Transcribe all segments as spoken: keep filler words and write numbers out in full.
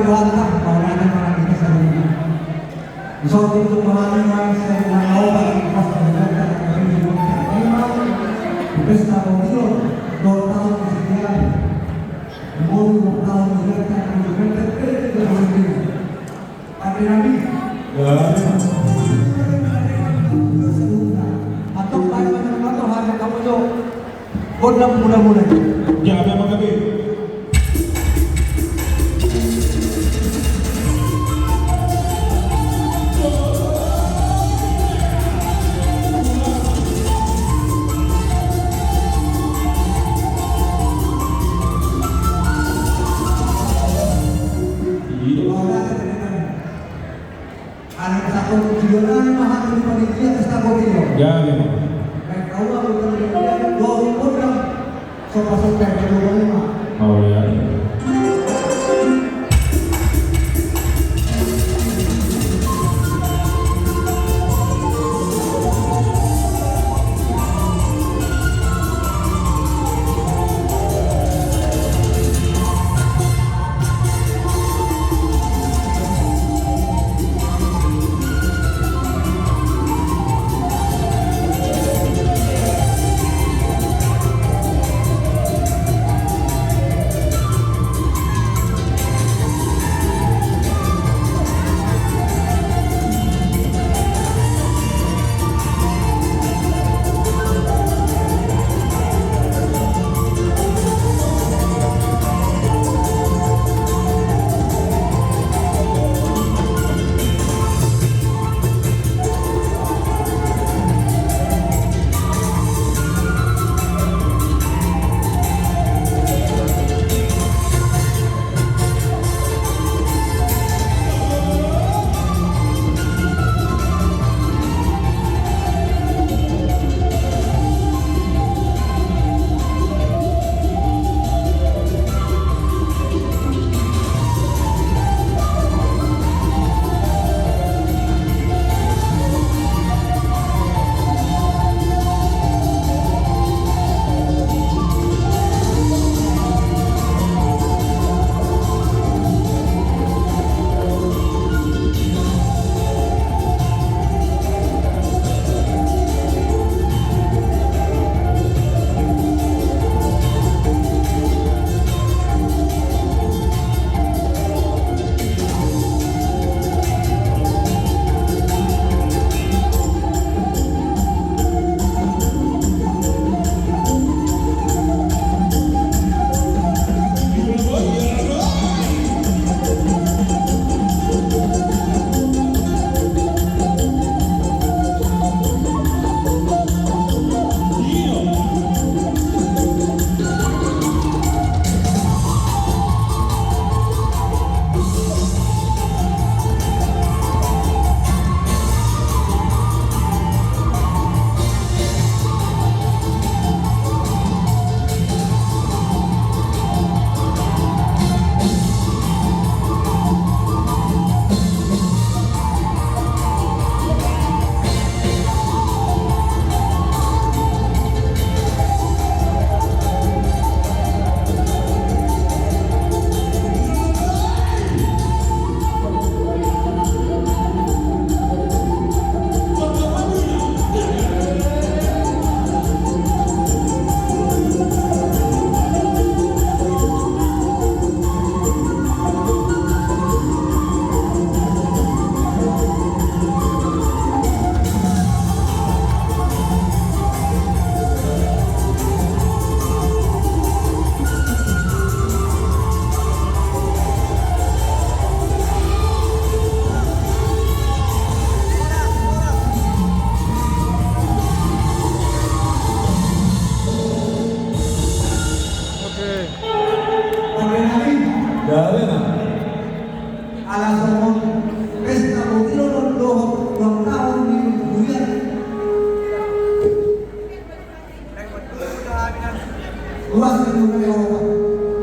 Lantang, mauliate ma di hita saluhutna. Di son tingki tu hami ma sai mangaopat di pesta, di pesta pemilu, dua tahun kesekian. Umur dua tahun kesekian, kesekian, kesekian. Ate nami. Ya. Atau pada macam apa, ada kamu, Cok? Gondang mula-mula. Ya, memang, tapi. Anak satu tujuan ma hami di panitia pesta kopi, yo. Ya, memang. Baik, kau aku terlihat, dua puluh program. Sopa-sopa yang kedua lima. Oh, ya. Oke. Oke, nai. Gabe, nah. Ala songon pesta botilo dohot ulang tahun ni Buya. Luas ni Buya.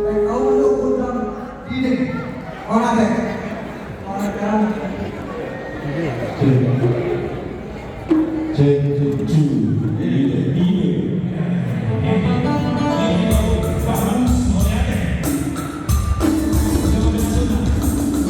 Baik, kau masuk program dide. Orang deh. Orang deh. Cek, cek, cek. Dide, dide. Dide, bagus, mauliate. Coba kita sunat.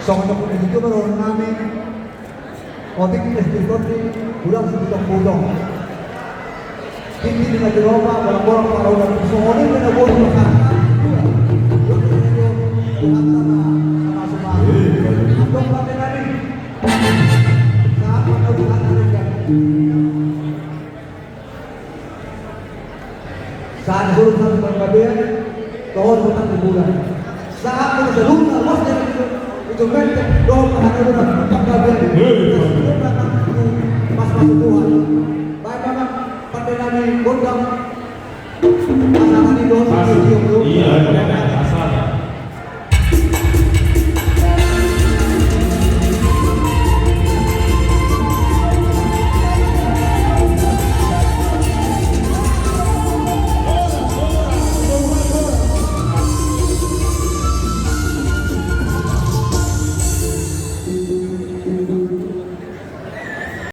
Songon na hujou ma dohonon nami. Otik es di koti, ulang sebutok budong. Tinggi di lagi roba, barang-barang paraudan, songon i ma na bolu masyarakat. Tuhan sama, sama semua. Antong pakai tadi. Saat mana usaha tadi kan. Sahat ni saluhutna tu panggabean, dohot hutang ni bulan. Sahat ni saluhutna ruas ni ujung menteng, dohot hutang ni bulan, panggabean. Mas masuk Tuhan. Baik, Bapak, pande nami gondang. Pasangan ni dohot. Iya.